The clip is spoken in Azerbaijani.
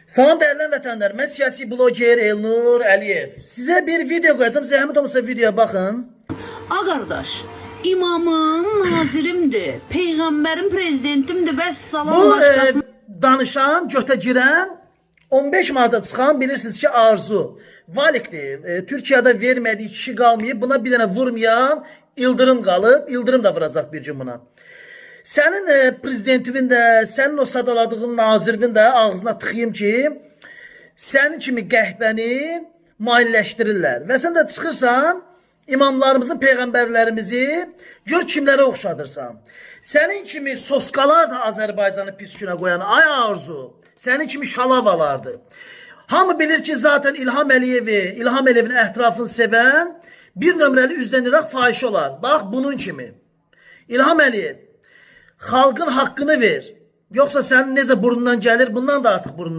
Salam dəyərli vətəndaşlar, mən siyasi bloger Elnur Əliyev. Sizə bir video qoyacağam. Zəhmət olmasa videoya baxın. A qardaş, imamım nazirimdir, peyğəmbərim prezidentimdir, bəs salam Bu başqasına danışan, götə girən 15 Martda çıxan bilirsiniz ki Arzu Valikdir. Türkiyədə vermədiyi kişi qalmayıb. Buna bir dənə vurmayan İldırım qalıb. İldırım da vuracaq bir gün buna. Sənin prezidentivin də, sənin o sadaladığın nazirinin də ağzına tıxıyım ki, sənin kimi qəhbəni mailləşdirirlər. Və sən də çıxırsan imamlarımızın, peyğəmbərlərimizi gör kimlərə oxşadırsan. Sənin kimi soskalar da Azərbaycanı pis günə qoyan ay Arzu, sənin kimi şalavalardır. Hamı bilir ki, zaten İlham Əliyevi, İlham Əliyevin ətrafını sevən bir nömrəli üzdən iraq fahişə olar. Bax bunun kimi. İlham Əliyev, xalqın haqqını ver. Yoxsa sənin necə burnundan gəlir, bundan da artıq burnundan